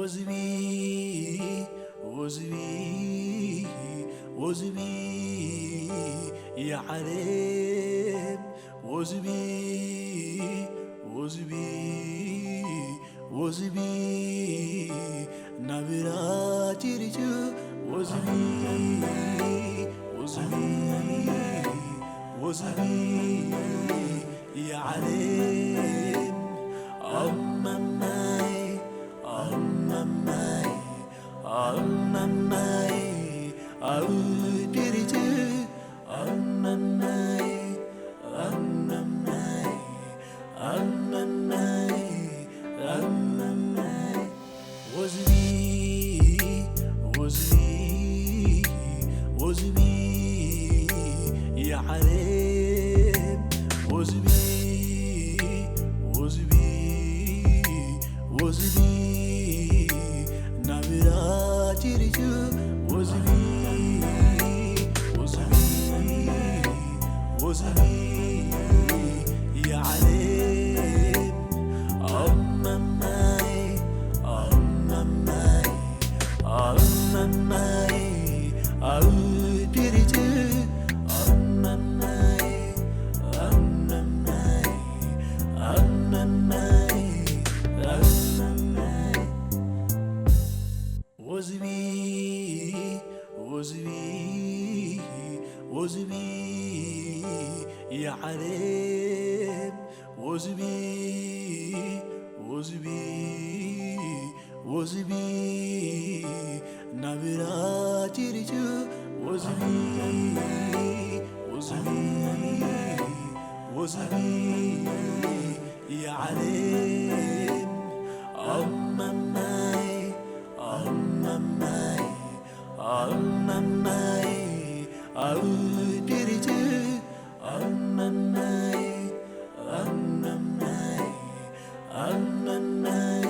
ወዝቢ ወዝቢ ወዝቢ የዓለም ወዝቢ ወዝቢ ወዝቢ ናብራ ጭርጭ ወዝቢ ወዝቢ ወዝቢ የዓለም ኣመማይ ኣመማይ ኣመማይ ኣብ ጭርጭ ኣመማይ ኣመማይ ኣመማይ ኣመማይ ወዝቢ ወዝቢ ወዝቢ የዓለም ወዝቢ ወዝቢ ወዝቢ ናብራ ጭርጭ ወዝቢ ወዝቢ ወዝቢ የዓለም ኣመማይ ኣመማይ ኣመማይ ኣብ ጭርጭ ኣመማይ ኣመማይ ኣመማይ ኣመማይ ወዝቢ ወዝቢ ወዝቢ የዓለም ወዝቢ ወዝቢ ወዝቢ ናብራ ጭርጭ ወዝቢ ወዝቢ ወዝቢ የዓለም ኣመማይ ኣመማይ ኣመማይ ኣብ ጭርጭ ኣመማይ ኣመማይ ኣመማይ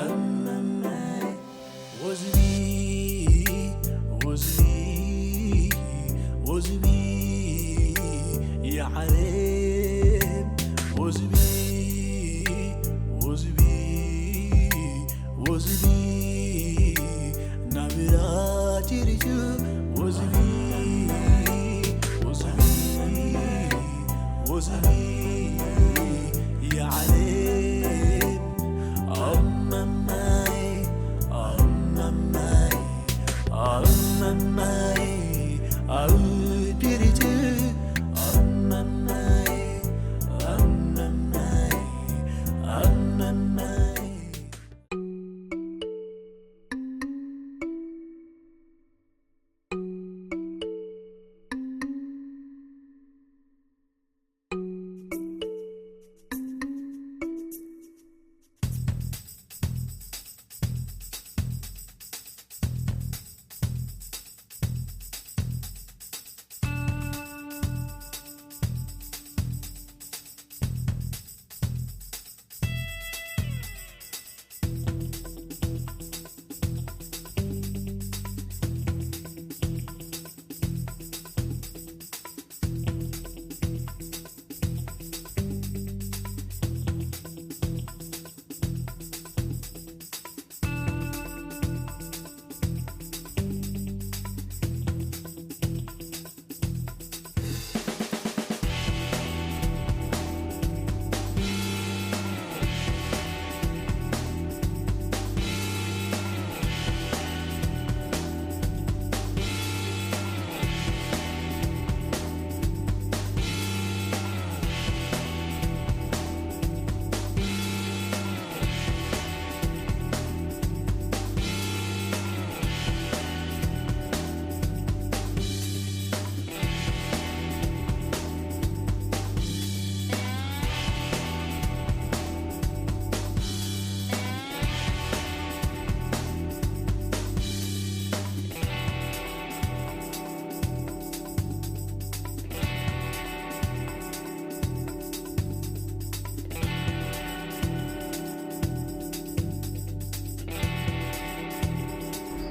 ኣመማይ ወዝቢ ወዝቢ ወዝቢ የዓለም ወዝቢ ወዝቢ ወዝቢ ናብራ ጭርጭ ወዝቢ ወዝቢ ወዝቢ የዓለም ኣመማይ ኣመማይ ኣመማይ ኣብ ጭርጭ ኣመማይ ኣመማይ ኣመማይ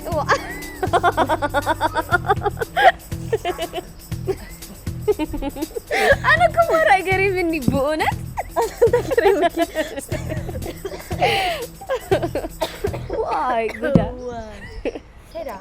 እዋ። ኣነ እኮ ማራ ገሪምኒ ብእውነት። እንታይ ገሪምኪ? ኣይ ጉዳ። እዋ። ከይዳ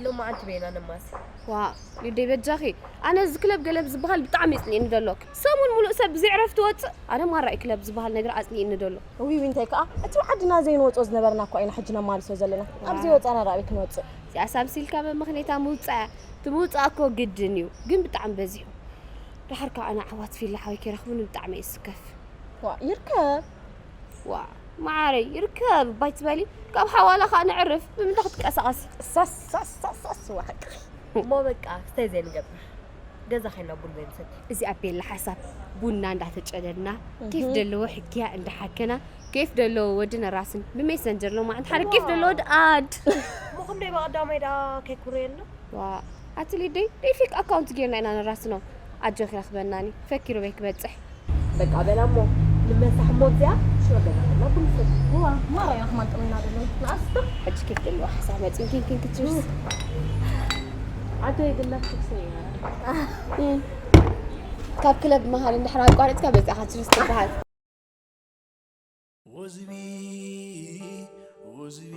ሎማዓንቲ በይና ነማሲ። ዋ፣ ሊደይ በጃኺ። ኣነ እዚ ክለብ ገለብ ዝበሃል ብጣዕሚ ይጽልእኒ ደሎ። ሰሙን ሙሉእ ሰብ ብዘይ ዕረፍቲ ወጽእ። ኣነ ማራ እዩ ክለብ ዝበሃል ነገር ኣጽልእኒ ደሎ። እዊ፣ እዊ፣ እንታይ ከኣ እቲ ዓድና ዘይንወጾ ዝነበርና እኳ ኢና ሕጂ ነማልሶ ዘለና። ኣብ ዘይወጻና ደኣ ኣበይ ክንወጽእ? እዚኣ ሳምሲልካ መመኽኔታ ምውጻእ እያ። እቲ ምውጻእ እኮ ግድን እዩ፣ ግን ብጣዕሚ በዚሑ። ደሓር ከኣ ኣነ ዓዋት ፊላ ሓወይ ከይረኽቡኒ ብጣዕሚ እየ ዝስከፍ። ዋ፣ ይርከብ። ዋ፣ መዓረይ፣ ይርከብ እባ ኣይትበሊ። ካብ ሓዋላ ከኣ ነዕርፍ፣ ብምንታይ ክትቀሳቐሲ? ሳስ፣ ሳስ፣ ሳስ፣ ሳስ፣ ዋ፣ ሓቂ። እሞ በቃ፣ ስታይ ዘይንገብር። ገዛ ኸይና ቡን ዘይንሰቲ። እዚኣ ቤላ ሓሳብ፣ ቡና እንዳተጨደድና፣ ኬፍ እህ። ደለዎ ሕክያ እንዳሓከና፣ ኬፍ ደለዎ ወዲ ነራስን፣ ብሜሰንጀር ሎማዓንቲ ሓደ ኬፍ ደለዎ ወዲ ኣድ። እሞ ክንደይ ብቐዳማይ ደኣ ከይኩረየልና? ዋ፣ ኣቲ ሊደይ፣ ደይ ፌክ ኣካውንት ጌርና ኢና ነራስኖ። ኣጆኺ ረኽበናኒ፣ ፈኪሩ በይ ክበጽሕ። በቃ በላ እሞ፣ ንመሳሕ እሞ ኣብዚኣ፣ ሽሮ ገዛ ኸይና ቡን ንሰቲ። ዋ፣ ማራ ኢና ከማን ጥምና ደለና። ንኣስታ። ሕጂ ኬፍ ደለዎ ሓሳብ መጺኡ፣ ኪን፣ ኪን፣ ኪን፣ ቺርስ። ዓደይ ግላ ክትሰያ። እም። ካብ ክለብ መሃል እንድሕር ኣቋሪጽካ በዚኣ ቺርስ ትበሃል። ወዝቢ፣ ወዝቢ፣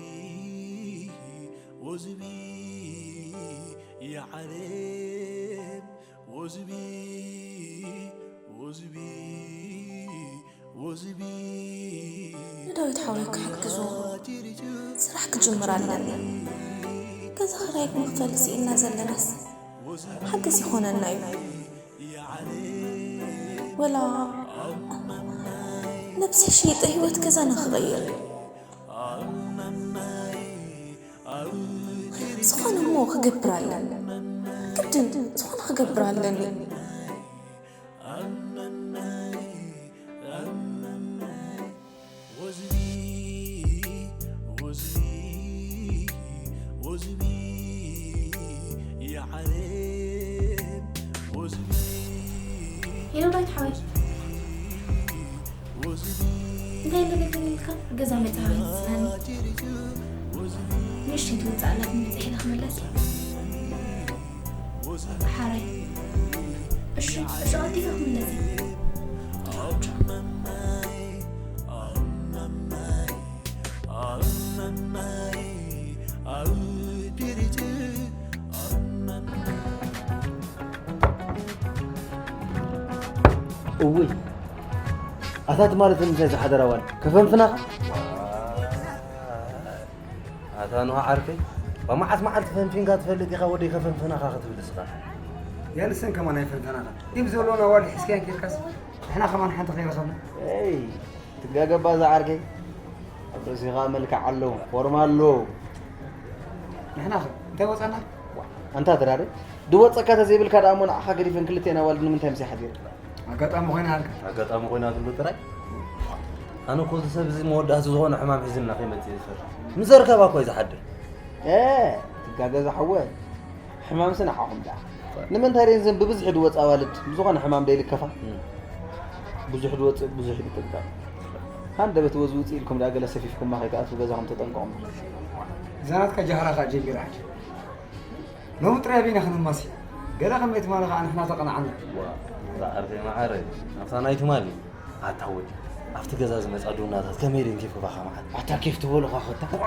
ወዝቢ፣ የዓለም ወዝቢ፣ ወዝቢ፣ ወዝቢ። ንዳዊት ሓወይ ክሕግዞ ስራሕ ክጅምር ኣለኒ። ገዛ ኽራይ ክምኽፈል ስኢንና ዘለናስ ሓገዝ ይኾነና እዩ። ወላ ነብሰይ ሸይጠ ህይወት ገዛና ክቕይር። ዝኾነ እሞ ክገብር ኣለኒ። ግድን ዝኾነ ክገብር ኣለኒ። ወዝቢ፣ ወዝቢ፣ ወዝቢ፣ የዓለም ወዝቢ። ሄሎ ዳዊት ሓወይ። እንታይ እንደገገረ ኢልካ? ገዛ መጻወቲ ስናኒ። ንእሽተይ ትውጻእ ኣላ፣ ትመጽእ ኢላ ክምለስ። ሓራይ። እሺ፣ እሺ፣ ኣቲካ ክምለስ እየ። እውይ፣ ኣታ ትማሊ እንታይ ዝሓደራ ዋል ከፈንፍናኻ? ኣታ ንሆ ዓርከይ፣ ብመዓት መዓልቲ ፈንፊንካ ትፈልጥ ኢኻ ወደይ ከፈንፍናኻ ክትብል እስኻ? ያንሰን ከማን ኣይፈንፈናኻ። ዲብ ዘሎና ዋል ሒዝካያን ኬድካስ ንሕና ከማን ሓንቲ ከይረኸብና። ኤይ፣ ትጋገባ እዛ ዓርከይ። ኣብ ርእሲኻ መልክዕ ኣሎ፣ ፎርማ ኣሎ። ንሕና ኸ እንታይ ወጻና? ኣንታ ድራሪ፣ ድወጸካ ተዘይብልካ ደኣ እሞ ንዓኻ ገዲፈን ክልቴና ዋል ንምንታይ ምሳይ ሓዲረ? ኣጋጣሚ ኮይና ሃልካ። ኣጋጣሚ ኮይና ትብሎ ጥራይ? ኣነ እኮ እዚ ሰብ እዚ መወዳእቲ ዝኾነ ሕማም ሒዝልና ከይመጽእ እየ ዝፈርሕ። ምስ ዘርከባ እኮ እዩ ዝሓድር። ኤ፣ ትጋገ ዝሓወ። ሕማምሲ ንዓኹም ደኣ። ንምንታይ ደን ዘን ብብዝሒ ድወጽ ኣዋልድ ብዝኾነ ሕማም ደይልከፋ? እም። ብዙሕ ድወጽእ፣ ብዙሕ ድጥንቀቕ። ሃንደበት ወዚ ውጽእ ኢልኩም ደኣ ገለ ሰፊፍኩማ ከይትኣትዉ ገዛኹም ተጠንቀቑ። እዛ ናትካ ጃህራ ከኣ ጀሚራ ሕጂ። ሎሚ ጥራይ ኣበይና ክንማሲ? ገለ ከመይ ትማሊ ከኣ ንሕና ተቐናዓና። ዋ፣ እዛ ዓርከይ መዓረይ፣ ናብታ ናይ ትማሊ። ኣታ ወዲ፣ ኣብቲ ገዛ ዝመጻ ዱናታት ከመይ ደን ኬፍ ክባኻ መዓት? ኣታ ኬፍ ትበሉኻ ኸታ? ዋ!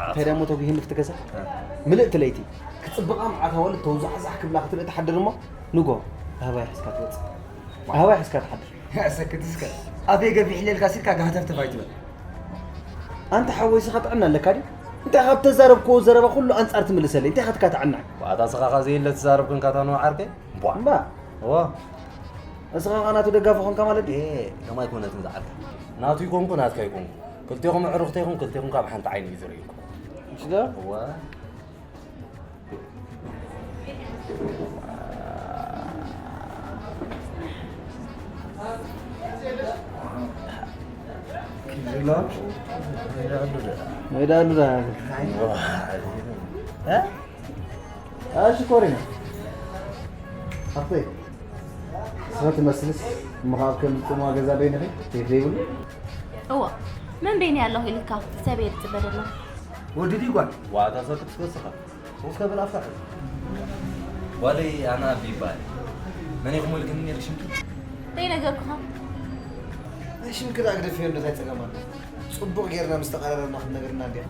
እንታይ ደሞ ተጉሂ ንፍቲ ገዛ? እ። ምልእቲ ለይቲ፣ ክጽብቓ መዓት ኣዋልድ ተውዛሕዛሕ ክብላ ክትርኢ ትሓድር እሞ፣ ንጎ፣ ኣህባይ ሒዝካ ትወጽእ። ኣህባይ ሒዝካ ትሓድር። ሰክት እስከ። ኣፈይ ገፊሕ ኢለልካ ሲልካ ጋህተፍተፍ ኣይትበል። ኣንታ ሓወይ፣ ስኻ ጥዕና ኣለካ ድዩ? እንታይ ካብ ተዛረብክዎ ዘረባ ኩሉ ኣንጻር ትምልሰለይ? እንታይ ኻትካ ትዓናዕ? ዋታ ስኻ ኻዘየለ ትዛረብ ኮንካ ታንዋ ዓርከይ? ቧ። እምባ። እዋ። እስኻ ኸኣ ናቱ ደጋፊ ኾንካ ማለት ድዩ? ኤ፣ ከምኣ ኣይኮነትን ዝዓርከይ። ናቱ ይኮንኩ፣ ናትካ ይኮንኩ። ክልቴኹም ኣዕሩኽተይ ኢኹም፣ ክልቴኹም ካብ ሓንቲ ዓይኒ እዩ ዝርእየኩም። እሺ ዶ? እዋ። ሜዳ ኣሉ ዳ። እ? ኣሽ ኮሪና። ኣኽተይ። ስኻ ትመስልስ፣ እሞ ኸኣ ኣብ ከምዚ ጽምዋ ገዛ በይንኺ፣ ኬፍ ዘይብሉ? እዋ፣ መን በይነይ ኣለኹ ኢልካ፣ ሰብ እየ ዝጽበ ዘለኹ። ወዲ ድዩ ጓል? ዋታ ሰክት ትወስኻ። ሶስት ከብል ኣፍታሕ። ጓለይ ኣና ኣቢ ይበሃል። መን ኢኹም ወልክኒ ነይርክ ሽምኪ? ዘይነገርኩኻ። ናይ ሽምኪ ደኣ ግደፍዮ፣ እንዶ እንታይ ጸገም ኣሎ? ጽቡቕ ጌርና ምስ ተቐራረብና ክትነግርና እንድያ።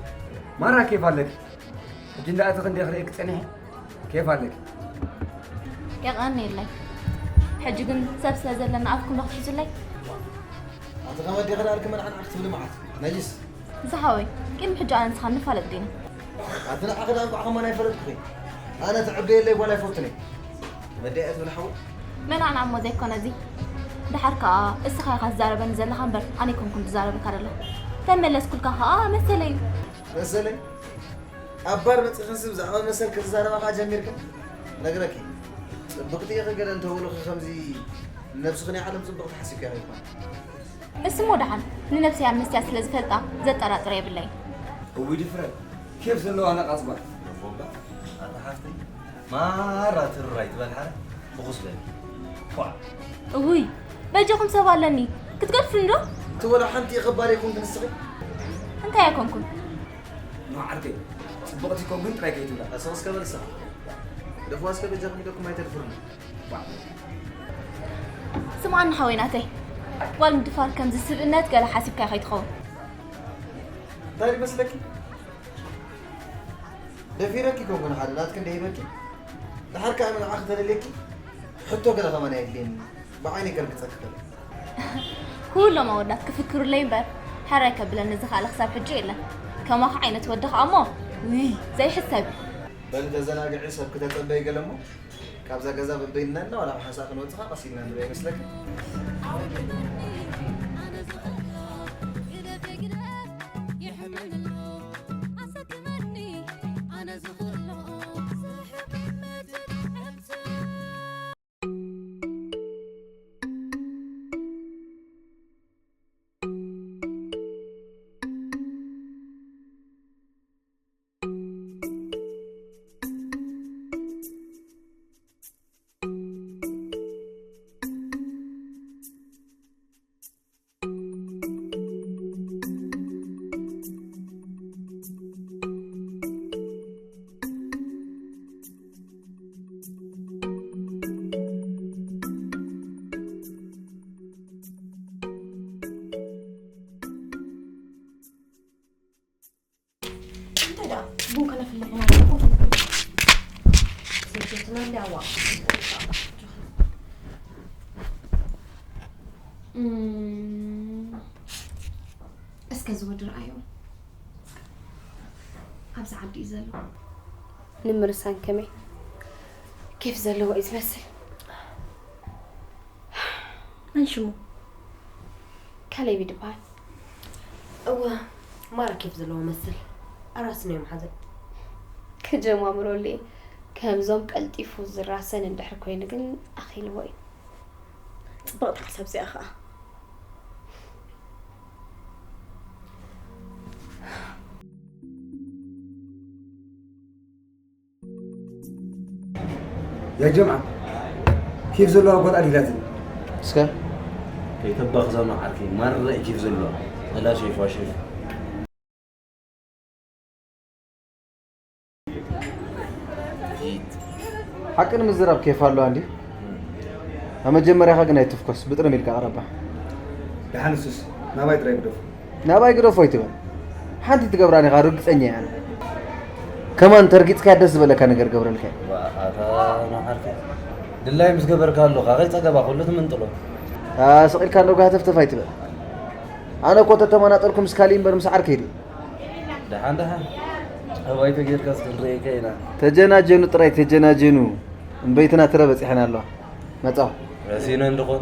ማራ ኬፍ ኣለኪ። ሕጂ እንዳኣተኺ እንደ ክርእየኪ ጸኒሐ። ኬፍ ኣለኪ። የቐንየለይ። ሕጂ ግን ሰብ ስለ ዘለና ኣፍኩም ዶ ክትሕዙለይ? ኣቲ ከመ ዲኺ ዳልኪ መድሓን ዓክ ትብሊ መዓት ነጅስ። ዝሓወይ ቂም ሕጂ ኣነ ንስኻ ንፋለጥ ዲና? ኣቲ ንዓኺ ዳኣ እንቋዕ ከማን ኣይፈለጥኩኺ። ኣነ ትዕበየለይ ጓል ኣይፈቱን እየ። መዲኣ እያ ትብል ሓወይ? መን ኣነ እሞ ዘይኮነ እዚ። ድሓር ከኣ እስኻ ኢኻ ትዛረበኒ ዘለኻ እምበር ኣነ ኣይኮንኩን ዝዛረበካ ዘለኹ። ተመለስኩልካ ከኣ መሰለይ እዩ። መሰለይ? ኣብ ባር መጺኽንሲ ብዛዕባ መሰል ክትዛረባ ከኣ ጀሚርክን? ነግረኪ። ጽብቕቲ ኢኺ ገለ እንተበሉኺ ከምዚ ንነብስኺ ናይ ዓለም ጽብቕቲ ሓሲብክያ ኣይኮነን። እስሞ ደሓን ንነብሰይ ኣብ መስትያት ስለ ዝፈልጣ ዘጠራጥር የብለይን። እውይ ድፍረት ኬፍ ዘለዋ ነቓጽ ጓል። ኣታ ሓፍተይ ማራ ትርር ኣይትበል ሓረ ፍኹስ በሊ። ኳዕ። እውይ በጃኹም ሰብ ኣለኒ ክትገድፉኒ ዶ? እቲ ወላ ሓንቲ የኸባሪ ይኹን ክንስኺ እንታይ ኣይኮንኩን። ኖ ዓርከይ ጽብቕቲ ኮንኩን ጥራይ ከይትብላ። ኣሰቕ እስከ በል እስኻ። ግደፍዋ እስከ በጃኹም ኢለኩም ኣይተድፍሩኒ። ስምዓኒ ሓወይ ናተይ ጓል ምድፋር ከምዚ ስብእነት ገለ ሓሲብካዮ ከይትኸውን። እንታይ ይመስለኪ? ደፊረኪ ኮንኩን ሓደ ናትኪ እንደ ሂበኪ ድሓር ከኣ ንዓኺ ተደልየኪ ሕቶ ገለ ከማን ኣየድልየኒ ብዓይነይ ከርግጸኪ ከለ። ኩሎም ኣወዳት ክፍክሩለይ እምበር ሕራይ ከብለኒ ዝኸኣለ ክሳብ ሕጂ የለን። ከማኺ ዓይነት ወዲ ከኣ እሞ ውይ ዘይሕሰብ እዩ። በሊ ተዘናግዒ ሰብ ክተጸበዪ ገለ እሞ ካብዛ ገዛ በበይንና ዋላ ብሓንሳእ ክንወጽኻ ቀስ ኢልና ንሪኦ ይመስለካ። እንታይ ደኣ ቡን ከነፍልሕ ኢና ኣለኹ። ዘይሸትና እንዲ ኣዋ። እስከ ዝወዲ ረኣዮ። ኣብዚ ዓዲ እዩ ዘሎ። ንምርሳን ከመይ ኬፍ ዘለዎ እዩ ዝመስል። መን ሽሙ? ካሌብ ይድበሃል። እወ ማራ ኬፍ ዘለዎ መስል ኣራስን እዮም ሓዘን። ክጀማምረሉ እየ ከምዞም ቀልጢፉ ዝራሰን እንድሕር ኮይኑ ግን ኣኺልዎ እዩ። ጽብቕቲ ሓሳብ እዚኣ ኸኣ። ያ ጀምዓ ኬፍ ዘለዋ ጓል ኣሊላትኒ። እስከ ከይተባኽዛ መዓርከይ ማራ እዩ ኬፍ ዘለዋ። ጠላ ሸይፋ ሸይፋ። ሓቂ ንምዝራብ ኬፍ ኣለዋ እንዲ ኣብ መጀመርያኻ ግን ኣይትፍኮስ ብጥርም ኢልካ ቀረባ። ደሓን እሱስ ናባይ ጥራይ ግደፉ። ናባይ ግደፎ ኣይትበል ሓንቲ ትገብራን ኢኻ ርግፀኛ እየ ኣነ። ከማን ተርጊፅካያ ደስ ዝበለካ ነገር ገብረልካ እየ። ኣታ ንዓርከይ ድላይ ምስ ገበርካ ኣለኻ ከይፀገባ ኩሉ ትምንጥሎ። ስቕ ኢልካ እንደጉ ሃተፍተፍ ኣይትበል። ኣነ እኮ ተተመናጠልኩ ምስ ካሊእ እምበር ምስ ዓርከይ ድየ። ደሓን ደሓን ኣባይ ተጌርካስ ክንርእየካ ኢና። ተጀናጀኑ ጥራይ ተጀናጀኑ እምበይትና ትረ በፂሐን ኣለዋ። መፃኹ። ረሲነ እንድኾነ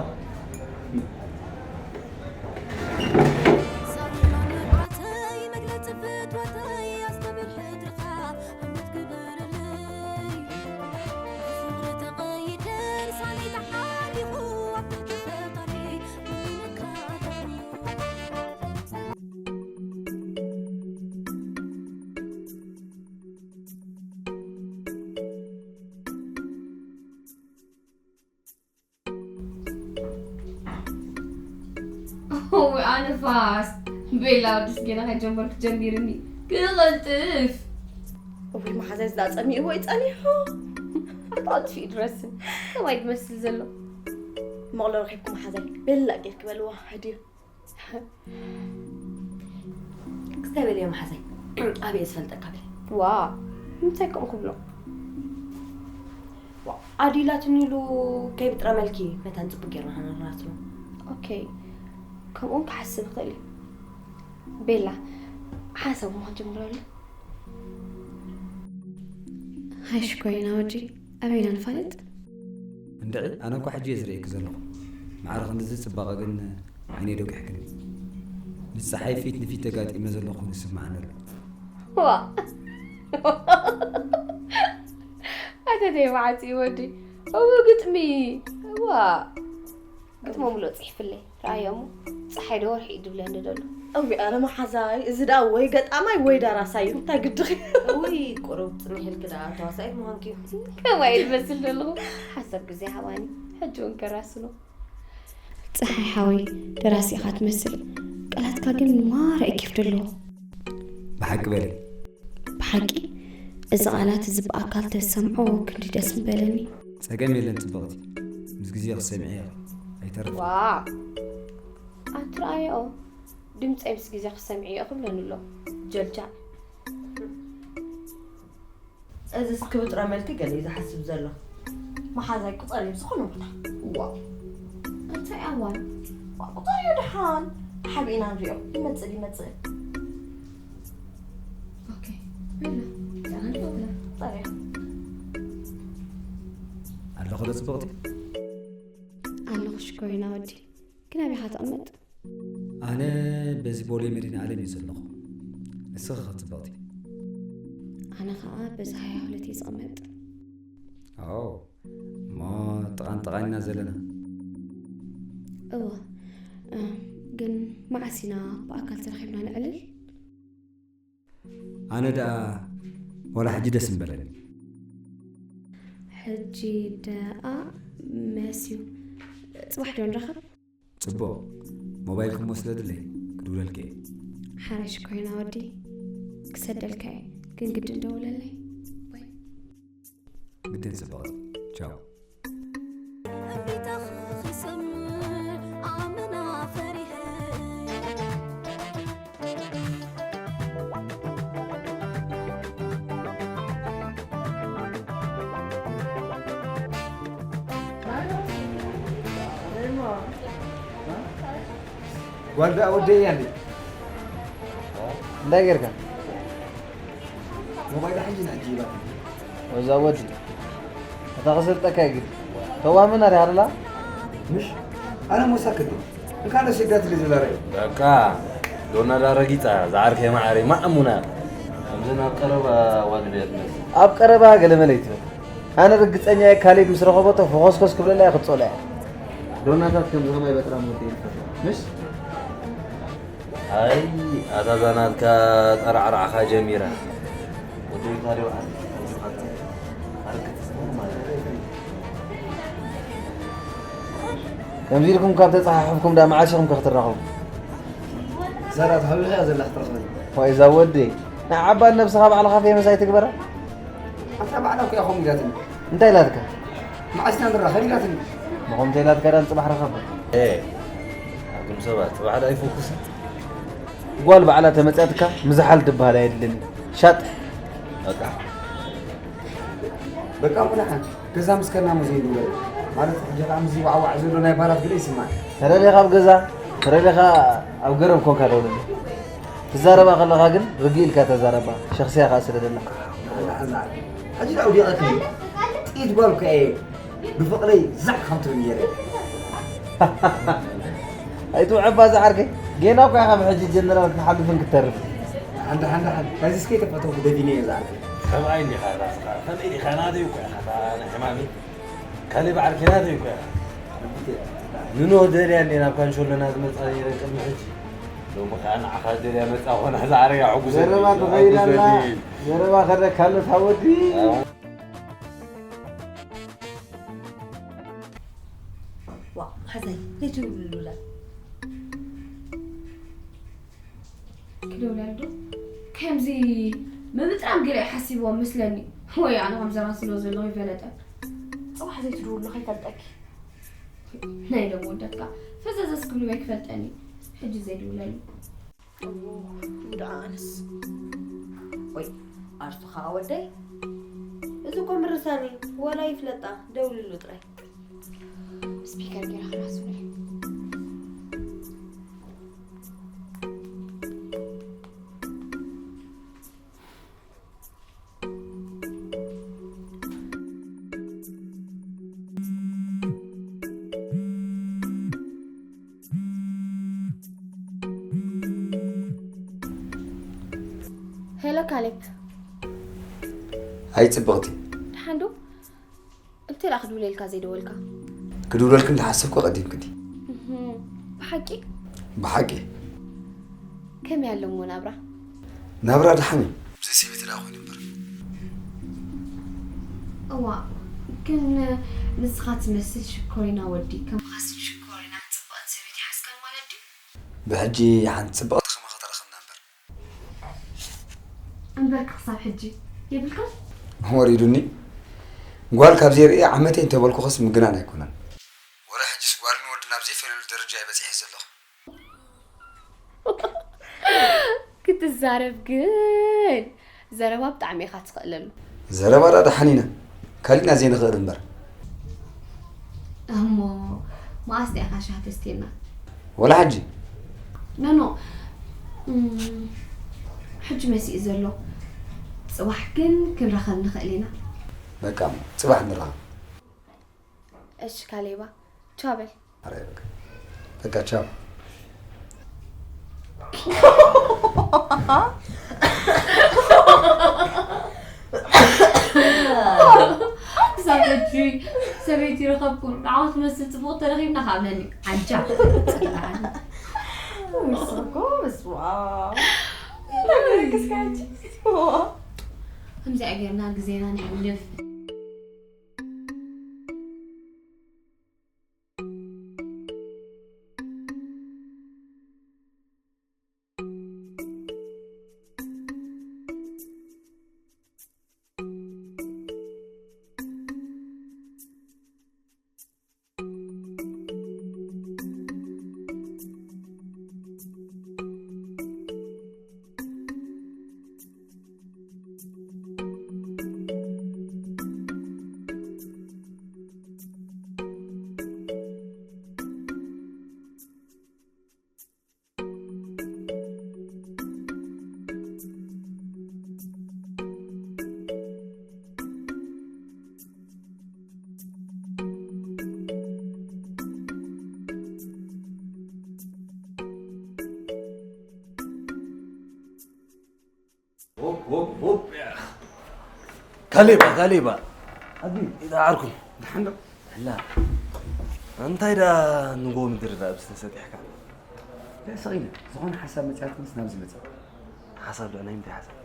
እውይ ኣነ ፋስ ቤላ ወድስ ገና ከጀመርኩ ጀሚርኒ ክቐልጥፍ። እውይ መሓዛይ ዝዳ ጸሚእዎ እዩ ጸኒሑ። ኣታ ኣጥፊኡ ድረስን ከማይ ድመስል ዘሎ። መቕሎ ረኺብኩ መሓዛይ ቤላ ጌርክ በልዋ ህድዩ። ክስታይ በልዮ መሓዛይ። ኣበይ ዝፈልጠካ? ዋ፣ እንታይ ከምኡ ክብሎ? ዋ፣ ኣዲላትኒ ኢሉ ከይብጥረመልኪ መታን ጽቡቅ ጌርና ሃነርናትሉ። ኦኬ፣ ከምኡን ክሓስብ ይኽእል እዩ። ቤላ፣ ሓሳብ ምዃን ጀምረሉ። ሃይ ሽኮሪና ወዲ፣ ኣበይና ንፋለጥ? እንድዒ ኣነ እኳ ሕጂ እየ ዝርእየኪ ዘለኹ። ማዕረ ክንድዚ ጽባቐ ግን ዓይነይ ዶ ጊሕክኒ? ምስ ጸሓይ ፊት ንፊት ተጋጢመ ዘለኹ ይስምዓኒ ኣሎ። ዋ ኣተ ደይ መዓት እዩ ወዲ እው ግጥሚ ዋ ግጥሞ ምሎ ጽሒፍለይ ረኣዮሞ ፀሓይ ዶ ወርሒ እዩ ድብለኒ ደሎ። እዊ ኣነ መሓዛይ እዚ ደኣ ወይ ገጣማይ ወይ ደራሳይ እዩ እንታይ ግድኺ። እውይ ቁሩብ ፅንሕ ኢልኪ ደኣ ተዋሳኢት ምዃንኪ እዩ። ከማይ ድመስል ዘለኹ ሓሳብ ግዜ ሃባኒ ሕጂ እውን ከራስኖ። ፀሓይ ሓወይ ደራሲ ኢኻ ትመስል። ቃላትካ ግን ማራ እዩ ኬፍ ደለዎ። ብሓቂ በሊ። ብሓቂ እዚ ቃላት እዚ ብኣካል ተዝሰምዖ ክንደይ ደስ ምበለኒ። ጸገም የለን ጽብቕቲ፣ ምስ ግዜ ክትሰምዕዮ ኢኺ፣ ኣይተርፍን። ዋእ ኣትርኣይኦ ድምጸይ ምስ ግዜ ክትሰምዕዮ ኢኺ ብለኒ ኣሎ ጀልጃል። እዝስ ክብጥረመልኪ ገለ እዩ ዝሓስብ ዘሎ። መሓዛይ ቁጸሪ ብዝኾነ ቦታ። ዋእ እንታይ ኣዋን። ዋእ ቁጸርዮ ደሓን። ሓቢእና ንሪኦ። ይመጽእ ይመጽእ። ኦኬ በላ። ደሓን በላ። ቁጸርዮ። ኣለኹ ዶ ጽብቕቲ? ኣለኹ ሽኮሪና ወዲ። ግን ኣበይ ኢኻ ትቕመጥ? ኣነ በዚ ቦሌ መድሃኔ ዓለም እየ ዘለኹ። ንስኺ ኸ ጽብቕቲ? ኣነ ኸኣ በዚ ሃያ ሁለት እየ ዝቕመጥ። ኦ እሞ ጥቓን ጥቓን ኢና ዘለና። እወ። እም፣ ግን መዓስ ኢና ብኣካል ተራኺብና ነዕልል? ኣነ ደኣ ዋላ ሕጂ ደስ ምበለኒ። ሕጂ ደኣ መስዩ። ጽባሕ ዶ ንራኸብ? ጽቡቕ። ሞባይልኪ እሞ ስደድለይ፣ ክድውለልኪ እየ። ሓራይ ሽኮሪና ወዲ፣ ክሰደልካ እየ፣ ግን ግድን ደውለለይ። ባይ። ግድን ጽብቕቲ። ቻው። ጓል ደኣ ወደይ እያ እንዴ? እንታይ ጌርካ? ሞባይል ሕጂ ንሕጂ ይባል። ወዛ ወዲ እታ ክስልጠካ ይግድ ተዋምና ዲኻ ደላ? ምሽ ኣነ ሞሳ ክዲ እንካ ነሲዳት ልዝለረ በቃ ዶና ዳ ረጊጻ ዝዓርከ ማዓሪ ማዕሙና ከምዚ ናብ ቀረባ ዋልድ እያ ትመስል። ኣብ ቀረባ ገለመለ ይትበል። ኣነ ርግጸኛ እየ ካሌብ ምስ ረኸበቶ ፈኾስኮስ ክብለላ እየ ክጸሎ እየ። ዶናታት ከምዚ ከማይ በጥራም ወዲ ይፈራ። ምሽ ኣይ ኣታ እዛ ናትካ ጠራዕራዕኻ ጀሚራ። ወደይ ካሌብ ዓርከ ከምዚ ኢልኩም ካብ ተጸሓሕፍኩም ዳ መዓስ ኢኹም ከ ክትራኸቡ? እዛ ዳ ትሃብልኻ እያ ዘላ ክትረኽበኒ። ዋይ እዛ ወዲ ናይ ዓባን ነብስኻ ባዕልኻ ፌመስ ኣይትግበራ። ኣታ ባዕላ እኮ እያ ከምኡ ኢላትኒ። እንታይ ኢላትካ? መዓስ ኢና ንራኸብ ኢላትኒ። ንኹም ተይላትካ ዳን ጽባሕ ረኸብካ። ኤ ኣቱም ሰባት ጽባሕ ዳ ይፎኩስ። ጓል ባዕላ ተመጽኣትካ ምዝሓል ትበሃል ኣየድልን እዩ። ሻጥ። በቃ በቃ እሞ ደሓን። ገዛ ምስ ከና ሙዜ ይብሎ ማለት ሕጂ ከዓ ምስዚ ዋዕዋዕ ዘሎ ናይ ባራት ግደ ይስማዕ። ተረሌኻ ኣብ ገዛ ተረሌኻ ኣብ ገረብ ኮንካ ደውለኒ። ትዛረባ ከለኻ ግን ርግእ ኢልካ ተዛረባ። ሸኽስያ ከዓ ስደደላ። ሕጂ ዳ ውዲቐትኒ ጥኢት ጓል እኮ እየ ብፍቕረይ ዛዕ ካብ ትብል ነይረ። ኣይትውዕባ ዝዓርከይ ጌና እኳ ኢኻ ብሕጂ ጀነራል ክትሓልፍን ክትተርፍ። ሓንዳ ሓንዳ ሓንዳ ናይዚ እስከይ ተፈተው ደፊነ እየ ዝዓርከይ። ሰብኣይ እንዲኻ ራስኻ ከመይ ዲኻ ናተይ እኮ ኢኻ እታ ናይ ሕማመይ ካሌብ ዓርከይ ናተይ እኮ ኢኻ ንኖህ ደልያ እንዴ ናብ ካንሾሎና ዝመጻ ነይረ ቅድሚ ሕጂ ሎሚ ኸዓ ንዓኻ ደልያ መጻ ኾና ዝዓረጋ ሕጉሰ ዘረባ ተኸይዳላ ዘረባ ከደካለት ሃወዲ ዋ ሓዛይ ዘይትብልሉላ ክደውለልዶ ከምዚ ምብጥራም ገለ ሓሲብዎ መስለኒ ወይ ኣነ ከም ዘራስሎ ዘለኹ ይፈለጠ ፅባሕ ዘይትድውሉ ከይፈልጠኪ ናይ ሎም ወዳትካ ፈዘዘስ ክብሉ ወይ ክፈልጠኒ ሕጂ ዘይድውለሉ ደኣ ኣነስ ወይ ኣርሱ ኸዓ ወደይ፣ እዚ እኮ ምርሳኒ ዋላ ይፍለጣ፣ ደውልሉ ጥራይ። ስፒከር ገይራ ክናስሉ። ሄሎ ካሌብ። ኣይ ጽብቕቲ። ደሓን ዶ? እንታይ ደኣ ክድውለልካ ዘይደወልካ? ክድውለልኪ እንተሓሰብኩ ቀዲምክኒ። እህ፣ ብሓቂ? ብሓቂ። ከመይ ኣሎ እሞ ናብራ? ናብራ ደሓን እዩ። ብዘይ ሰበይቲ ደኣ ኮይኑ እምበር። እዋ፣ ግን ንስኻ ትመስል ሽኮሪና ወዲ፣ ከምኻስ ሽኮሪና ጽብቕቲ ሰበይቲ ሓዝካን ማለት ድዩ? ብሕጂ ሓንቲ ጽብቕቲ ከማኺ ተረኽብና እምበር። እምበርካ ክሳብ ሕጂ የብልካን? ወሪዱኒ። ጓል ካብ ዘይርእየ ዓመተይ እንተበልኩኸስ ምግናን ኣይኮነን። ወረ ሕጂስ ጓልን ወድን ኣብ ዘይፈለሉ ደረጃ እየ በጺሐ ዘለኹ። ክትዛረብ ግን ዘረባ ብጣዕሚ ኢኻ ትኽእለሉ። ዘረባ ደኣ ደሓን ኢና፣ ካሊእና ዘይንኽእል እምበር። እሞ መኣስ ዲኻ ሻሂ ተስትየና? ወላ ሕጂ? ኖ፣ ኖ። እም፣ ሕጂ መሲኡ ዘሎ። ጽባሕ ግን ክንራኸብ ንኽእል ኢና። በቃ፣ እሞ ጽባሕ ንራኸብ። እሺ ካሌባ፣ ቻው በል። ኣረ በቃ። በቃ ቻው። ክሳብ ሕጂ ሰበይቲ ረኸብኩ። ንዓኹም ትመስል ጽቡቕ ተረኺብና ካብ ነኒ። ዓንጃ። ጽላል። ንስኻ እኮ በስመ ኣብ። እንታይ ክስካ ሕጂ? ከምዚኣ ጌርና ግዜና ነሕልፍ። ሆፕ፣ ሆፕ፣ ሆፕ፣ ያ። ካሌባ፣ ካሌባ። ኣቢ። ኢዳ ዓርኩ። ደሓን ዶ? ሕላ። እንታይ ደኣ ንጎ ምድሪ ደኣ ብስ ተሰጢሕካ? ደስ ኢለ። ዝኾነ ሓሳብ መጽኣትንስ ናብዚ መጽኣ። ሓሳብ ዶ? ናይ ምንታይ ሓሳብ?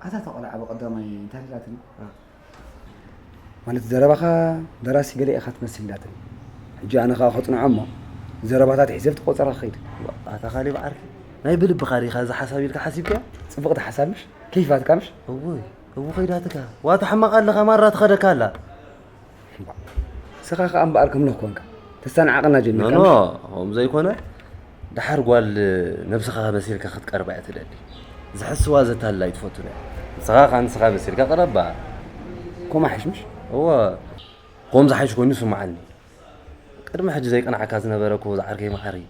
ኣታ ተቆልዓ ብቐዳማይ እንታይ ኢላትኒ? እ። ማለት ዘረባኻ ደራሲ ገለ ኢኻ ትመስል ኢላትኒ። ሕጂ ኣነ ኸኣ ከጽንዖ እሞ ዘረባታት ሒዘ ኣብቲ ቆጸራ ክኸይድ። ኣታ ካሌብ ዓርኪ፣ ናይ ብልብኻ ዲኻ እዚ ሓሳብ ኢልካ ሓሲብካዮ? ጽብቕቲ ሓሳብ ምሽ? ከይፋትካ ምሽ? እውይ፣ እው ከይዳትካ። ዋታ ሕማቕ ኣለኻ፣ ማራ ትኸደካ ኣላ። ንስኻ ኸኣ እምበኣር ከም ኖህ ኮንካ። ተስተንዓቐና ጀሚርካ ኖኖ፣ ምሽ? ከምኡ ዘይኮነ፣ ደሓር ጓል ነብስኻ መሲልካ ክትቀርባ እያ ትደሊ። ዝሕስዋ ዘታልላ ኣይትፈቱን እያ። ንስኻ ኸኣ ንስኻ መሲልካ ቅረባ። ከምኡ ሓይሽ ምሽ? እወ፣ ከምኡ ዝሓይሽ ኮይኑ ይስምዓኒ። ቅድሚ ሕጂ ዘይቀንዓካ ዝነበረ እኮ ዝዓርከይ መዓረይ፣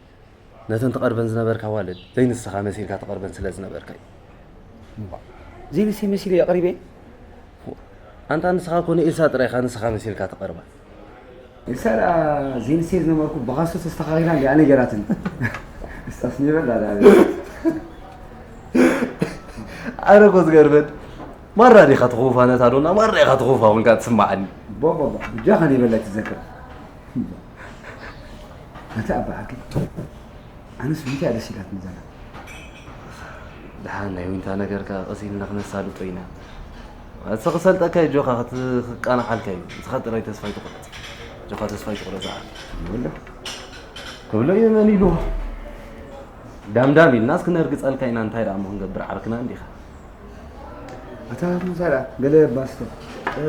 ነተን ትቐርበን ዝነበርካ ኣዋልድ ዘይንስኻ መሲልካ ትቐርበን ስለ ዝነበርካ እዩ። እምባ፣ ዘይንሰይ መሲለ እየ ቀሪበ? ኣንታ ንስኻ እኮ ንኤልሳ ጥራይ ኢኻ ንስኻ መሲልካ ትቐርባ። ኤልሳ ደኣ ዘይንሰይ ዝነበርኩ ብኻሱ ተስተኻኺላ እንድያ ነጊራትኒ። ንሳስ ኔቨር ደኣ ደኣ። ኣረ እኮ ዝገርመን፣ ማራ ዲኻ ትኹፋ ነታ ዶና፣ ማራ ኢኻ ትኹፋ ኮንካ ትስምዓኒ። ቦ፣ ቦ፣ ቦ፣ ብጃኻ ኔቨር ላይ ትዘክር። ነቲ ኣባ ዓርከይ፣ ኣነስ ዊንታ እያ ደስ ኢላትኒ ዘላ። ደሓን ናይ ዊንታ ነገር ከኣ ቀስ ኢልና ክነሳልጦ ኢና። እቲ ክሰልጠካ እዩ፣ ጆኻ ክት-፣ ክቃናዓልካ እዩ። ንስኻ ጥራይ ተስፋ ኣይትቑረጽ። ጆኻ ተስፋ ኣይትቑረጽ ዓርከይ። ይብሎ። ክብሎ እዩ መን ኢልዎ? ዳምዳም ኢልናስ ክነርግጸልካ ኢና፣ እንታይ ደኣ እሞ ክንገብር ዓርክና እንዲኻ። ኣታ እንታይ ደኣ ገለ ባስቶ። እ፣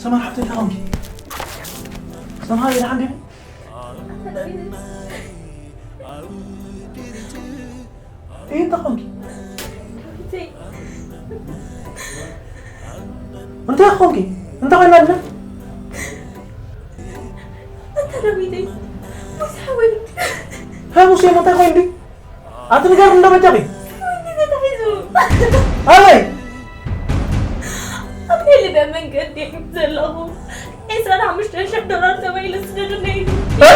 ሰማር ሓብተይ እንታይ ኾንኪ? ሰማር ኢላ ሓንዲ እንታይ ኾንኪ? እንታይ ኾንኪ? እንታይ ኮይና ኣላ? ኣታ ዳዊተይ፣ ሙሴ ሓወይ። ሃ ሙሴ፣ እንታይ ኮይኑ? ኣቲ ንገር እንዶ በጃኺ። ወዲ ተታሒዙ። ኣበይ? ኣብ ሊብያ መንገዲ ዘለኹ ዕስራን ሓሙሽተን ሽሕ ዶላር ተባሂሉ ስደዱለይ ኢሉ። እ?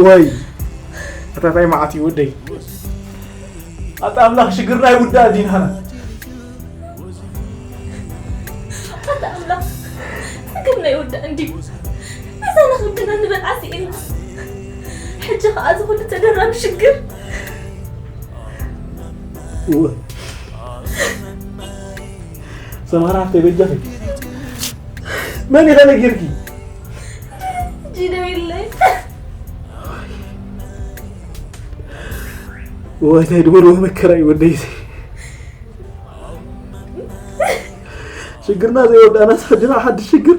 ወይ ኣታ ታይ መዓት እዩ ወደይ። ኣታ ኣምላኽ ሽግርና ይውዳእ ዲን ሃና። ኣታ ኣምላኽ ጸገምና ይውዳእ እንድዩ። ነዛ ንኽብድና ንበልዓ ስኢና። ሕጂ ኸኣ እዚ ኹሉ ተደራቢ ሽግር። እወ። ሰማራ ሓፍተይ በጃኺ። መን ኢኻ ነጊርኪ? ጂዶ የለይ። እወ፣ እንታይ ድበልዎ መከራ እዩ ወደይ። ሽግርና ዘይወዳእና ሕጂ ሓድሽ ሽግር።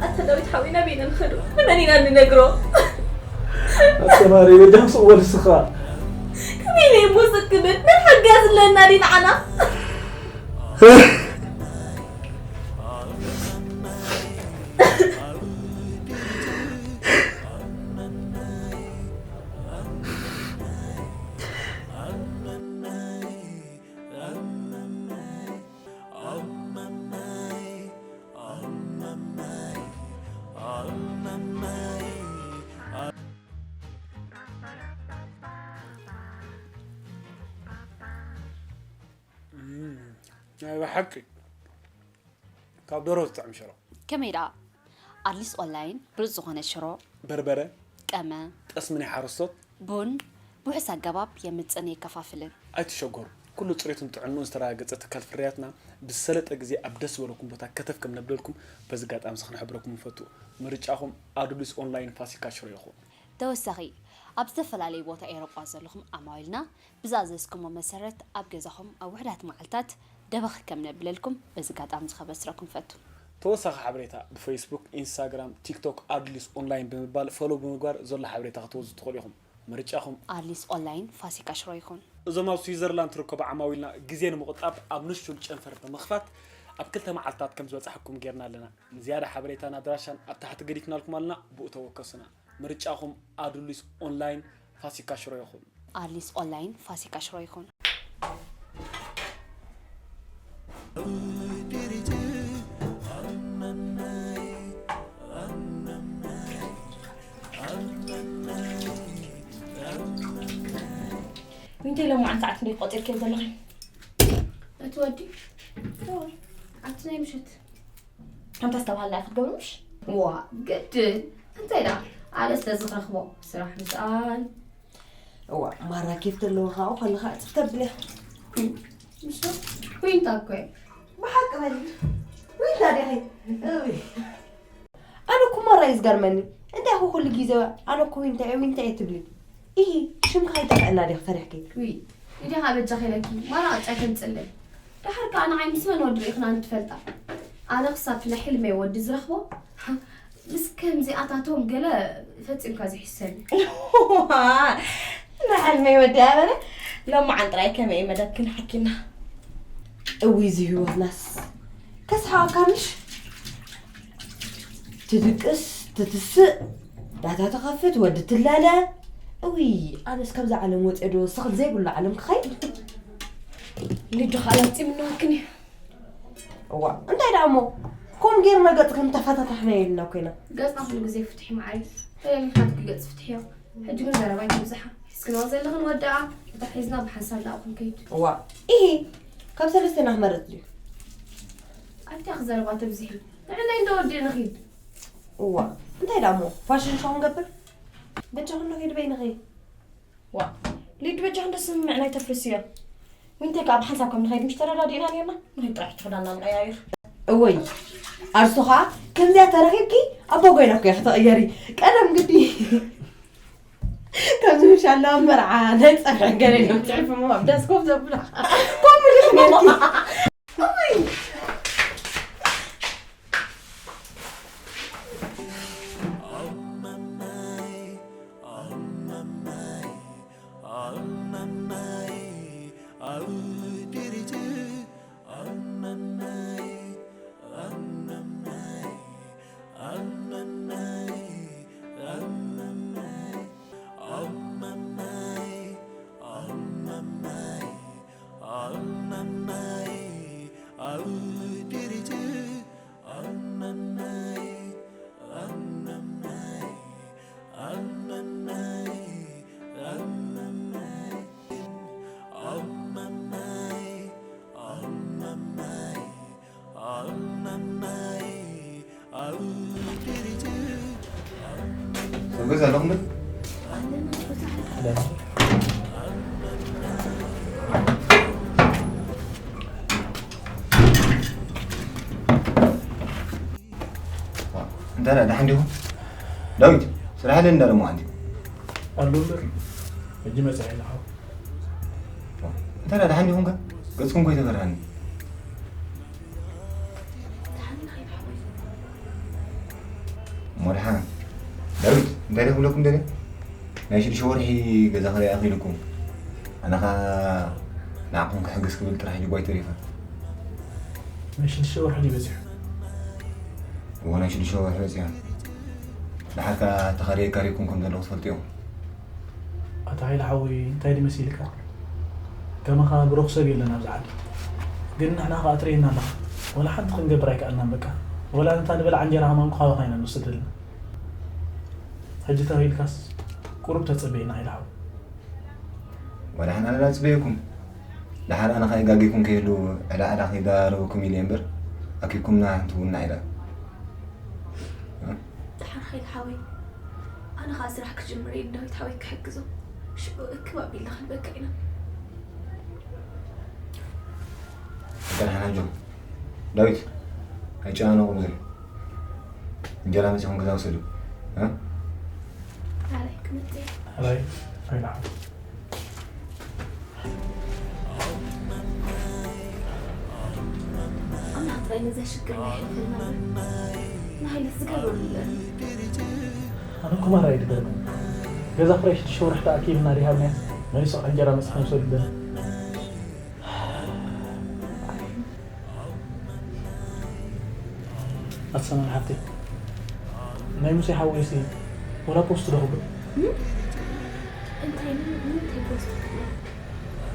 ኣታ ዳዊት ሓወይ፣ ናበይ ኢና ንኸዶ? ንመን ኢና ንነግሮ? ኣስተማሪ በጃም ስቕ በል እስኻ። ከመይ ኢለ እሞ ስቕ ክብል? መን ሓጋዚ ኣለና ድዩ ንዓና? ናይ ብሓቂ ካብ ደሮ ዝጥዕም ሽሮ። ከመይ ደኣ? ኣድሊስ ኦንላይን ብሉጽ ዝኾነ ሽሮ፣ በርበረ፣ ቀመ፣ ጠስሚ ናይ ሓረስቶት፣ ቡን ብውሑስ ኣገባብ የምጽእን የከፋፍልን። ኣይትሸገሩ። ኩሉ ጽሬቱን ጥዕንኡን ዝተረጋገጸ ትካል ፍርያትና ብዝሰለጠ ግዜ ኣብ ደስ ዝበለኩም ቦታ ከተፍ ከም ነብለልኩም በዚ ኣጋጣሚ እዚ ክንሕብረኩም ንፈቱ። ምርጫኹም ኣዱሊስ ኦንላይን ፋሲካ ሽሮ ይኹን። ተወሳኺ፣ ኣብ ዝተፈላለዩ ቦታ ኤውሮጳ ዘለኹም ኣማዊልና ብዝኣዘዝኩሞ መሰረት ኣብ ገዛኹም ኣብ ውሑዳት መዓልታት ደበኽ ከም ነብለልኩም በዚ ኣጋጣሚ እዚ ከበስረኩም ንፈቱ። ተወሳኺ ሓበሬታ ብፌስቡክ፣ ኢንስታግራም፣ ቲክቶክ ኣዱሊስ ኦንላይን ብምባል ፎሎው ብምግባር ዘሎ ሓበሬታ ክትወስዱ ትኽእሉ ኢኹም። ምርጫኹም ኣድሊስ ኦንላይን ፋሲካ ሽሮ ይኹን። እዞም ኣብ ስዊዘርላንድ ትርከቡ ዓማዊልና ግዜ ንምቑጣብ ኣብ ንሹል ጨንፈር ብምኽፋት ኣብ ክልተ መዓልታት ከም ዝበጻሕኩም ጌርና ኣለና። ንዝያዳ ሓበሬታን ኣድራሻን ኣብ ታሕቲ ገዲፍናልኩም ኣለና፣ ብኡ ተወከሱና። ምርጫኹም ኣዱሊስ ኦንላይን ፋሲካ ሽሮ ይኹን። ኣድሊስ ኦንላይን ፋሲካ ሽሮ ይኹን። ዊንተይ ሎማዓንቲ ሰዓት ክንደይ ቆጺርክዮ ዘለኺ? እቲ ወዲ? እወ፣ ኣብቲ ናይ ምሸት። ከምታ ዝተባሃልና ክትገብሩ ምሽ? ዋ፣ ግድን። እንታይ ደኣ? ኣነ ስለ ዝረኽቦ ስራሕ ምስኣን። እዋ፣ ማራ ኬፍ ተለዎ ካብኡ ከለኻ ዕጽፍ ተብልያ። ምሽ? ዊንታ እኮ እየ። ብሓቂ በሊ። ዊንታ ዲኺ? እውይ። ኣነ እኮ ማራ እዩ ዝገርመኒ። እንታይ እኮ ኩሉ ግዜ ኣነ እኮ ዊንታ እየ፣ ዊንታ እየ ትብሊ? ኢሂ፣ ሽምካ ኣይጠፍአና ዲኺ ፈሪሕኪ? ውይ፣ ሊድያ ከኣ በጃኺ ኢለኪ፣ ማራ ቅጫ ኣይተምጽለይ። ደሓር ከኣ ንዓይ ምስ መን ወዲ ርኢኽና ንትፈልጣ? ኣነ ክሳብ ናይ ሕልመይ ወዲ ዝረኽቦ፣ ምስ ከምዚኣታቶም ገለ ፈጺምካ ዘይሕሰብ እዩ። ንሕልመይ ወዲ ኣበለ፣ ሎማዓንቲ ጥራይ ከመይ መደብ ክንሓኪና። እውይ፣ እዚ ህይወትናስ ከስሓቐካ ምሽ? ትድቅስ፣ ትትስእ፣ ዳታ ትኸፍት፣ ወዲ ትላለ። እውይ፣ ኣነስ ካብዛ ዓለም ወፅየ ዶ ስኽል ዘይብሉ ዓለም ክኸይድ? ሊዱ ኻል ኣፍፂምናክን እዩ። እዋ፣ እንታይ ደኣ እሞ? ከምኡ ጌርና ገጽ ከም ተፈታታሕና የልና ኮይና። ገጽና ኩሉ ግዜ ፍትሒ መዓሪ። ተለሚድናትኪ ገጽ ፍትሒ እዮ። ሕጂ ግን ዘረባ ኣይትብዝሓ። ሒዝክናዮ ዘለኽን ወድኣ፣ እታ ሒዝና ብሓንሳብ ናብኡ ክንከይድ። እዋ፣ ኢሂ፣ ካብ ሰለስቴና ክመርጽ ድዩ? ኣታ ክዘረባ ተብዝሒ። ንዕናይ እንዶ ወዲ ንኺድ። እዋ፣ እንታይ ደኣ እሞ? ፋሽን ሾው ንገብር? በጃኹም ንኺድ በይንኺ። ዋ፣ ሊዱ በጃኹም ደስ ምምዕናይ ተፍርስዮ። ዊንተይ ከኣ ብሓንሳብ ከም ንኸይድ ምሽ ተረዳዲእና ኔርና። ንኸይድ ጥራሕ እቲ ክዳንና ንቐያይር። እወይ፣ ኣርሱ ኸኣ ከምዚኣ ተረኺብኪ ኣባ ጓይላ እኮ ኢኺ ትቕየሪ። ቀደም ግዲ ከምዚ ምሽ ኣለዋ መርዓ ናይ ጸፍሒ ገለ እዮም ጽሑፍ እሞ ኣብ ዳስ ኮፍ ዘብላ። ከምኡ ኢልኪ ኔርኪ። እወይ። ኣብ ገዛ ኣለኹም ዶ? እንታይ ደኣ፣ ደሓን ዲኹም? ዳዊት፣ ስራሕ ኣለ እንዳ ደሞ ኣንቲ። ኣሎ እምበር፣ ሕጂ መጽኣ ኢለ ሓው። እንታይ ደኣ፣ ደሓን ዲኹም ከ? ገጽኩም እኮ ኣይተፈርሃኒ። እሞ ደሓን። ዳዊት፣ እንታይ ደኣ ክብለኩም ደልየ? ናይ ሽዱሽተ ወርሒ ገዛ ክርኢ ኣኺሉኩም። ኣነ ኸኣ ንዓኹም ክሕግዝ ክብል ጥራሕ እዩ ጓይ ተሪፈ። ናይ ሽዱሽተ ወርሒ ድዩ በጺሑ? እዎ፣ ናይ ሽዱሽተ ወርሒ በጺሑ። ደሓር ከኣ ተኻርየ ካሪኩም ከም ዘለኹ ትፈልጡ ኢኹም። ኣታ ሃይለ ሓወይ፣ እንታይ ድዩ መሲልካ? ከማኻ ብሩኽ ሰብ የለን ኣብዚ ዓዲ። ግን ንሕና ኸኣ ትርእየና ኣለኻ። ወላ ሓንቲ ክንገብር ኣይከኣልናን በቃ። ወላ ነታ ንበልዓ እንጀራ ከማን ካባኻ ኢና ንወስድ ዘለና። ሕጂ ተባሂልካስ ቁሩብ ተጸበየና ኢልካ። ዋላ ሕና ንዳ ጽበየኩም። ደሓር ኣነ ኸኣ ይጋገይኩም ከይህሉ ዕዳ ዕዳ ከይዳረበኩም ኢለ እምበር፣ ኣኪብኩምና ሓንቲ ቡና ኢላ። ደሓር ኸይድ ሓወይ፣ ኣነ ኸኣ ስራሕ ክጅምር እየ ንዳዊት ሓወይ ክሕግዞ። ሽዑ እክብ ኣቢልና ክንበካ ኢና። ደሓን ሓጆ። ዳዊት፣ ኣይጨናነቑ ብዙሕ። እንጀራ መጺኹም ገዛ ውሰዱ። እ? ኣላይ ክመጽእ እየ። ኣላይ፣ ኣይልዓል። ኣምላኽ ጥራይ ነዛ ሽግር ናይ ሕልፈልና እምበር፣ ንሃይለስ ዝገብሮ የለን። ኣነ እኮ ማራ እዩ ዝገርመኒ። ገዛ ክራይ ሽዱሽተ ወርሒ ተኣኪብና ድሃብናያ፣ መሊሱ እንጀራ መጺኹም ውሰዱ ይብለኒ። ኣሰና ሓፍተይ፣ ናይ ሙሴ ሓወይሲ ወላ ፖስት ዶ ክብል? ም? እንታይ ን-፣ ንምንታይ ፖስት ክብል?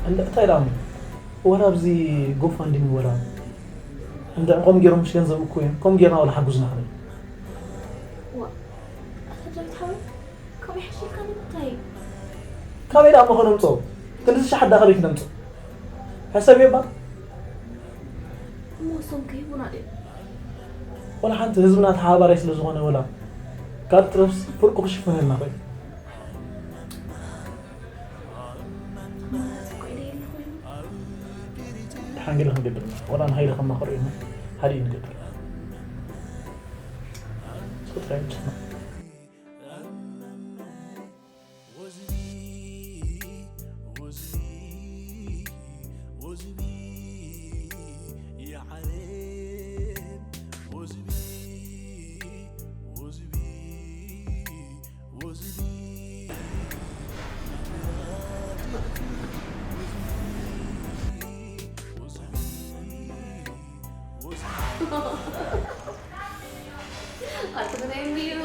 እንደ እንታይ ዳሞ? ወላ ኣብዚ ጎፋንድሚ ወላ እንደ ከምኡ ገይሮም ምሽ ገንዘብ እኮ እዮም። ከምኡ ጌርና ወላ ሓጉዝና ክብል። ዋ፣ ኣታ ዳዊት ሓወይ፣ ከምኡ ይሕሽልካ ንምንታይ? ካበይ ደኣ እሞ ከነምጽኦ? ክንድዚ ሸሓት ደኣ ካበይ ክነምጽኦ? ሕሰብዮ እባ። እሞ እሶም ከይህቡና ድዮም? ወላ ሓንቲ ህዝብና ተሓባባራይ ስለ ዝኾነ ወላ ካብ ትረፍስ ፍርቁ ክሽፍነልና ኸዩ። ማለት እኮ ኢለ የለኹ እዩ። ደሓን ገለ ክንገብር ኢና። ወላ ንሃይለ ከማኽሮ ኢና። ሓደ እዩ ንገብር። ንስኹ ጥራይ ምጭና። ኣትግናይኒ እዩ።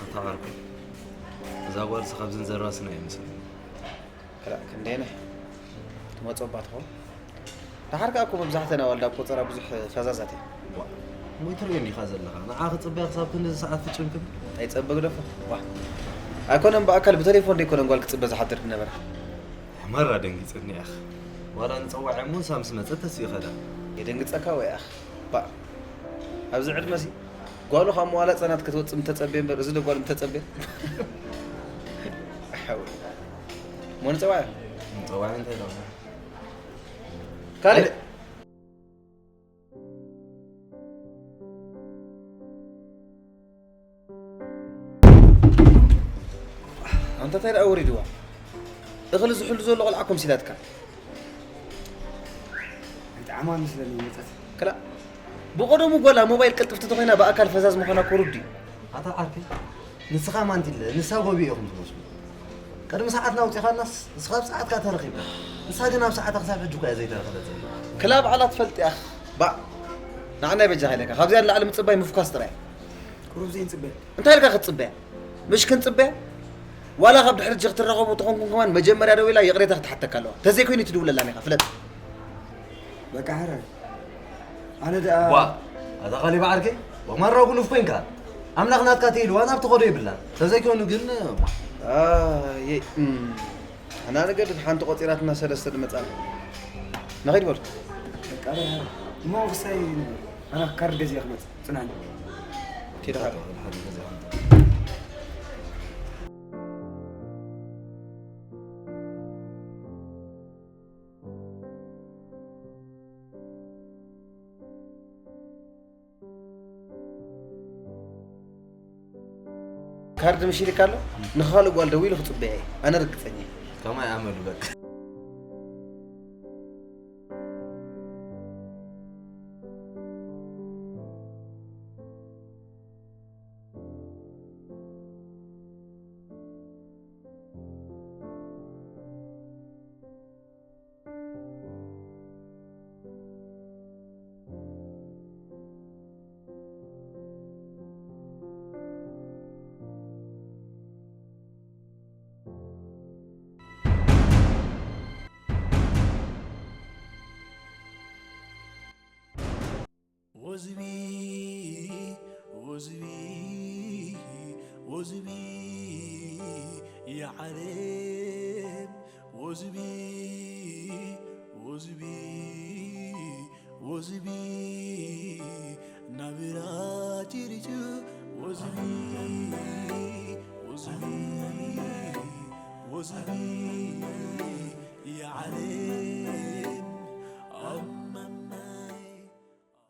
ኣታ ዓርኩ፣ እዛ ጓልሲ ካብዘን ዘረባ ስነ ኣይመስለኒ። ክላእ ክንደየናይ ትመጾ እባ ትኸውን። ደሓር ከኣ እኮ መብዛሕተን ኣዋልድ ኣብ ቆጸራ ብዙሕ ፈዛዛት እየን። ዋ፣ ሞይ ትርእየኒ ኢኻ ዘለኻ። ንዓ ክጽበያ ክሳብ ክንድዚ ሰዓት ትጭንክም? ኣይጸበ ግደፎ። ዋ። ኣይኮነን ብኣካል ብቴሌፎን ደይኮነን ጓል ክጽበ ዝሓድር ዝነበረ። መራ ደንጊጽኒ ኢኻ። ዋላ ንጸዋዕ እሞ ንሳ ምስ መጸት ተስኢ ኸዳ። የደንግጸካ ወይ ኣኽ። ባ። ኣብዚ ዕድመሲ ጓሉ ካብ መዋላ ህጻናት ክትወጽእ ምተጸበየ እምበር፣ እዚ ዶ ጓል ምተጸበየ? ሓው። እሞ ንጸዋዕ? ንጸዋዕ እንታይ ደኣ? ካልእ? ኣንታ እንታይ ደኣ ወሪድዋ? እኽሊ ዝሕሉ ዘሎ ቆልዓ ኮምሲላትካ። ኣይጠዓማን መስለኒ መጸት። ክላ ብቐደሙ ጓል ኣብ ሞባይል ቅልጥፍቲ ተኾይና ብኣካል ፈዛዝ ምዃና እኮ ርዱእ እዩ። ኣታ ዓርከይ፣ ንስኻ ማንቲለ፣ ንሳ ጎቢ ኢኹም ትመስሉ። ቅድሚ ሰዓትና ኣውጺኻናስ፣ ንስኻ ኣብ ሰዓትካ ተረኺብካ። ንሳ ግን ኣብ ሰዓታ ክሳብ ሕጂ እኮ እያ ዘይተረኸበት ዘላ። ክላ ባዕላ ትፈልጥ እያ። ባእ፣ ንዓና ይበጃኻ ኢለካ። ካብዚኣ ንላዕሊ ምጽባይ ምፍኳስ ጥራይ። ቁሩብ ዘይንጽበ። እንታይ ኢልካ ክትጽበያ? ምሽ ክንጽበያ? ዋላ ካብ ድሕሪ እጂ ክትራኸቡ ተኾንኩም ከማን መጀመርያ ደው ኢላ ይቕሬታ ክትሓተካ ኣለዋ። ተዘይኮይኑ ትድውለላን ኢኻ፣ ፍለጥ። በቃ ሕረ። ኣነ ደኣ ዋ፣ ኣታ ኻሊብ ዓርከይ፣ ወማራ ጉኑፍ ኮይንካ። ኣምላኽ ናትካ ተይልዋ ናብ ትኸዶ ይብላ። ተዘይኮይኑ ግን፣ ኣየ፣ እም፣ ኣና ንገድድ ሓንቲ ቆጺራትና ሰለስተ ድመጻና። ንኸይድ በሉ። በቃ በል፣ እሞ ክሳይ ኣና ካርድ ገዚኣ ክመጽእ፣ ጽናኒ። ኪድ ሓደ። ካርድ ምሽ ኢልካ ኣሎ? ንኻልእ ጓል ደዊሉ ክጽበያ እዩ። ኣነ ርግጸኛ እየ። ከማይ ኣመሉ በቃ። ወዝቢ ወዝቢ ወዝቢ የዓለም ወዝቢ ወዝቢ ወዝቢ ናብራ ጭርጭ ወዝቢ ወዝቢ ወዝቢ የዓለም